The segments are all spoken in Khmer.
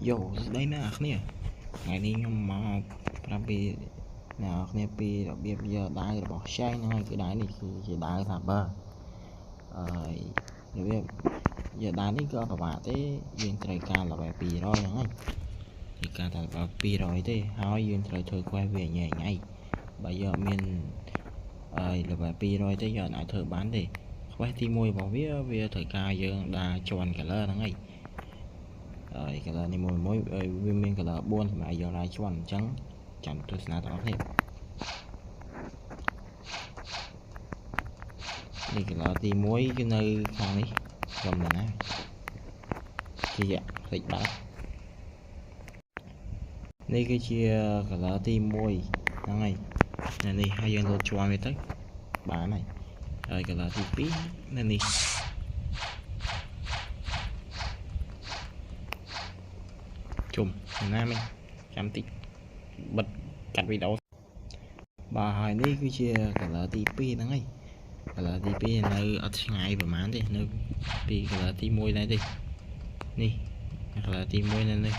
យោស្ដីណាអ្នកគ្នាថ្ងៃនេះខ្ញុំមកប្រាប់ពីអ្នកគ្នាពីរបៀបយកដាវរបស់ Shine ហ្នឹងហើយគឺដាវនេះគឺជាដាវ Saber ហើយរបៀបយកដាវនេះក៏ពិបាកទេយើងត្រូវការ level 200ហ្នឹងហើយត្រូវការតែ level 200ទេហើយយើងត្រូវធ្វើ quest វាញ៉ៃញ៉ៃបើយកមានហើយ level 200ទេយើងអាចធ្វើបានទេ quest ទី1របស់វាវាត្រូវការយើងដើរជាន់ color ហ្នឹងហើយហើយ color នេះមួយមួយវាមាន color 4សម្រាប់យកឡាយជាន់អញ្ចឹងចាំទស្សនាទាំងអស់គ្នានេះ color ទី1គឺនៅខាងនេះខ្ញុំណាជាផ្លេចបាត់នេះគឺជា color ទី1ហ្នឹងហើយនេះហើយយើងលោតជាន់វាទៅបានហើយហើយ color ទី2នៅនេះជុំណាមិញចាំតិចបិទកាត់វីដេអូបាទហើយនេះគឺជា color ទី2ហ្នឹងហើយ color ទី2នៅអត់ឆ្ងាយប្រហែលទេនៅពី color ទី1ដែរទេនេះ color ទី1នៅនេះ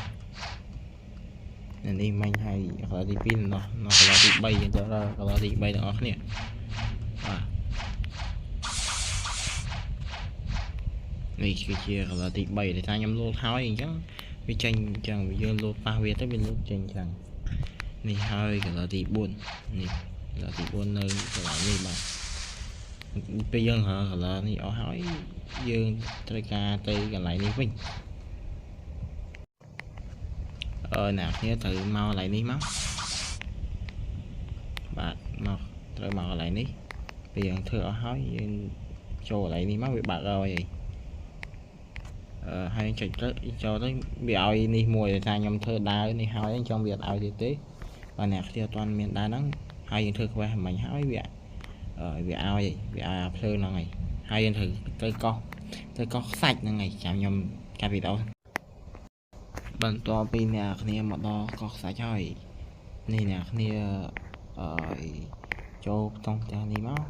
នៅនេះមិញហើយ color ទី2នៅនៅ color ទី3យើងទៅដល់ color ទី3ទាំងអស់គ្នាបាទនេះគឺជា color ទី3ដែលថាខ្ញុំលោតហើយអញ្ចឹងវាចេញអញ្ចឹងយើងលោតប៉ះវាទៅវាលោតចេញអញ្ចឹងនេះហើយ color ទី4នេះ color ទី4នៅកន្លែងនេះបាទពេលយើងរើ color នេះអស់ហើយយើងត្រូវការទៅកន្លែងនេះវិញអ្នកគ្នាត្រូវមកកន្លែងនេះមកបាទមកត្រូវមកកន្លែងនេះពេលយើងធ្វើអស់ហើយយើងចូលកន្លែងនេះមកវាបាក់ហើយហើយចុចទៅចូលទៅវាឲ្យនេះមួយថាខ្ញុំធ្វើដាវនេះហើយអញ្ចឹងវាអត់ឲ្យទៀតទេបាទអ្នកគ្នាអត់ទាន់មានដាវហ្នឹងហើយយើងធ្វើ quest មិញហើយវាវាឲ្យវាឲ្យអាភ្លើងហ្នឹងហើយហើយយើងត្រូវទៅកោះខ្សាច់ហ្នឹងហើយចាំខ្ញុំកាត់វីដេអូបន្ទាប់ពីអ្នកគ្នាមកដល់កោះខ្សាច់ហើយនេះអ្នកគ្នាចូលក្នុងផ្ទះនេះមក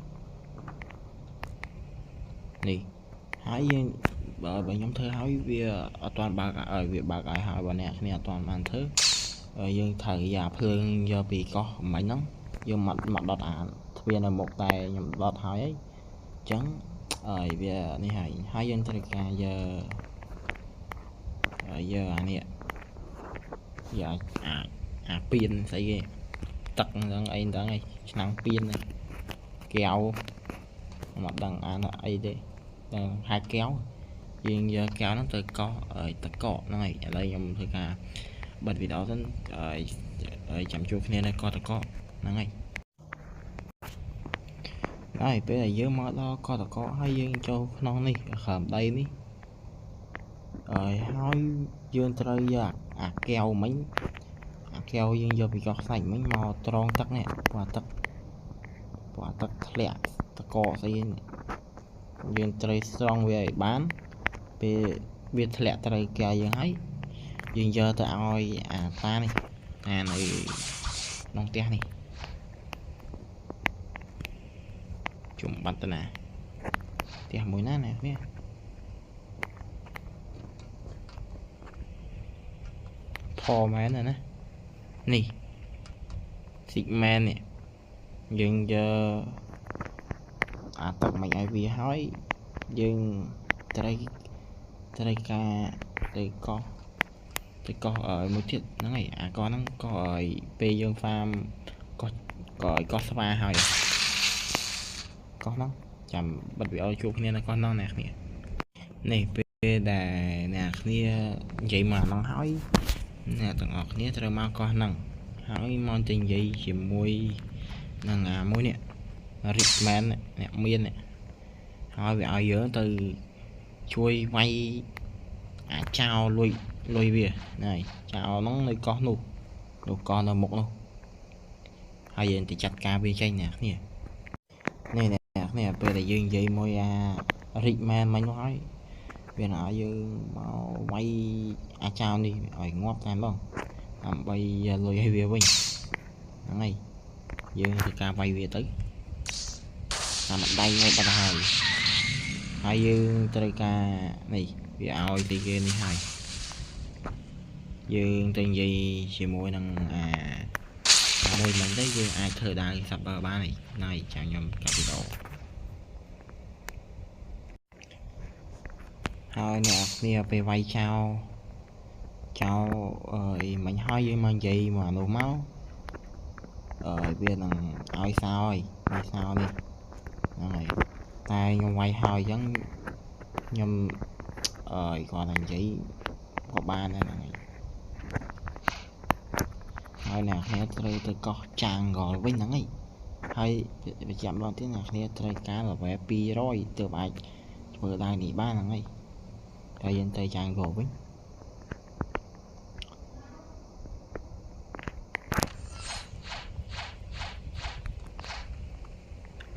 នេះហើយយើងបើខ្ញុំធ្វើហើយវាអត់ទាន់បើកឲ្យវាបើកឲ្យហើយបើអ្នកគ្នាអត់ទាន់បានធ្វើយើងត្រូវយកភ្លើងយកពីកោះមិញហ្នឹងយើងមកដុតអាទ្វារនៅមុខតែខ្ញុំដុតហើយអញ្ចឹងហើយវានេះហើយហើយយើងត្រូវការយកអានេះយកអាពៀនស្អីគេទឹកហ្នឹងអីហ្នឹងឯងឆ្នាំងពៀនហ្នឹងកែវមកដឹងអានអីទេតែហៅកែវយើងយកកែវហ្នឹងទៅកោះតកកហ្នឹងហើយឥឡូវខ្ញុំធ្វើការបិទវីដេអូទៅហើយចាំជួបគ្នានៅកោះតកកហ្នឹងហើយហើយពេលដែលយើងមកដល់កោះតកកហើយយើងចូលក្នុងនេះក្រោមដីនេះហើយយើងត្រូវយកអាកែវមិញអាកែវយើងយកពីកោះខ្សាច់មិញមកត្រងទឹកនេះព្រោះអាទឹកធ្លាក់តកកស្អីនេះយើងត្រូវស្រង់វាឲ្យបានពេលវាធ្លាក់ត្រូវកែវយើងហើយយើងយកទៅឲ្យអាតានេះអានៅក្នុងផ្ទះនេះជុំបាត់តាណាផ្ទះមួយណាអ្នកនេះផមែនណានេះស៊ីកមែននេះយើងយកអាទឹកមិនឲ្យវាហើយយើងត្រូវការទៅកោះឲ្យមួយទៀតហ្នឹងហើយអាកោះហ្នឹងកោះឲ្យពេលយើងហ្វាមកោះក៏ឲ្យកោះស្វាហើយកោះហ្នឹងចាំបិទវីដេអូជួបគ្នានៅកោះហ្នឹងអ្នកគ្នានេះពេលដែលអ្នកគ្នានិយាយមកហ្នឹងហើយអ្នកទាំងអស់គ្នាត្រូវមកកោះហ្នឹងហើយមកទៅនិយាយជាមួយនឹងអាមួយនេះ Rich Man អ្នកមាននេះហើយវាឲ្យយើងទៅជួយវាយអាចោលលុយវាហ្នឹងហើយចោលហ្នឹងនៅកោះនោះនោះកោះនៅមុខនោះហើយយើងទៅចាត់ការវាចេញអ្នកគ្នានេះអ្នកគ្នាពេលដែលយើងនិយាយមួយអា Rich Man មិញនោះហើយវានឹងឲ្យយើងមកវាយអាចោនេះឲ្យងាប់តែម្ដងដើម្បីលុយឲ្យវាវិញហ្នឹងហើយយើងធ្វើការវាយវាទៅតាមដៃឲ្យបាត់ហើយហើយយើងត្រូវការនេះវាឲ្យទីគេនេះហើយ យើងទៅនិយាយជាមួយនឹងអាមួយមិញទៅយើងអាចធ្វើដាវ Saber បានហើយណៃចាំខ្ញុំកាត់វីដេអូហើយអ្នកគ្នាពេលវាយចោលចោលអីមិញហើយយើងមកនិយាយមកអានោះមកអឺវានឹងឲ្យសោហើយនេះសោនេះហ្នឹងហើយតែខ្ញុំវាយហើយអញ្ចឹងខ្ញុំអឺគាត់តែនិយាយក៏បានដែរហ្នឹងហើយហើយអ្នកគ្នាត្រូវទៅកោះចាងហ្គលវិញហ្នឹងហើយហើយបញ្ជាក់ម្ដងទៀតអ្នកគ្នាត្រូវការ level 200ទើបអាចធ្វើដាវនេះបានហ្នឹងហើយហើយយើងទៅចាងហ្គលវិញ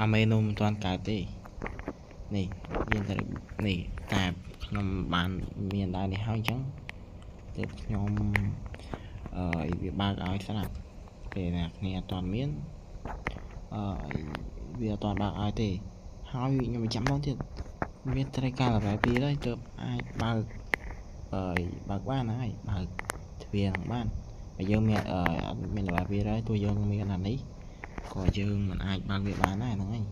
អាមេនោះមិនទាន់កើតទេនេះយើងត្រូវនេះតែខ្ញុំបានមានដែរនេះហើយអញ្ចឹងទើបខ្ញុំអឺវាបើកឲ្យស្រាប់ពេលអ្នកគ្នាអត់ទាន់មានអឺវាអត់ទាន់បើកឲ្យទេហើយខ្ញុំចាំម្ដងទៀតមានត្រូវការ level 200ទើបអាចបើកអឺបើកបានហើយបើកទ្វារនឹងបានបើយើងមានអត់មាន level 200ទោះយើងមានអានេះក៏យើងមិនអាចបើកវាបានដែរហ្នឹងហើយ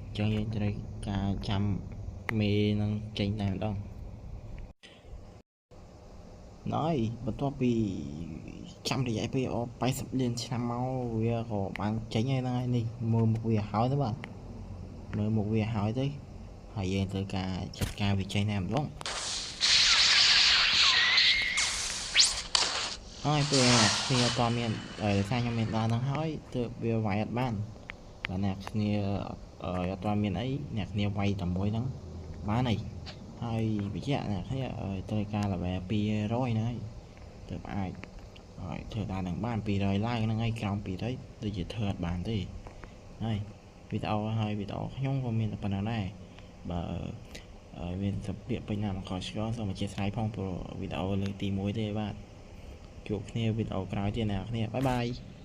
អញ្ចឹងយើងត្រូវការចាំមេនឹងចេញតែម្ដងណយបន្ទាប់ពីចាំរយៈពេលអ80លានឆ្នាំមកវាក៏បានចេញហើយហ្នឹងហើយនេះមើលមុខវាហើយទៅបាទមើលមុខវាហើយទៅហើយយើងត្រូវការចាត់ការវាចេញតែម្ដងហើយពេលគ្នាអត់មានដោយសារខ្ញុំមានដល់ហ្នឹងហើយទើបវាវាយអត់បានបាទអ្នកគ្នាអត់មានអីអ្នកគ្នាវាយតែមួយហ្នឹងបានហើយហើយបញ្ជាក់អ្នកគ្នាត្រូវការ level 200ហ្នឹងហើយទើបអាចហើយធ្វើបាននឹងបាន200ឡើងហ្នឹងហើយក្រោម200ដូចជាធ្វើអត់បានទេហើយវីដេអូហើយវីដេអូខ្ញុំក៏មានតែប៉ុណ្ណឹងដែរបើមានសពាក្យពេញណាមកខឆ្កសូមអធិស្ឋានផងព្រោះវីដេអូលើកទី1ទេបាទជួបគ្នាវីដេអូក្រោយទៀតអ្នកគ្នាបាយបាយ។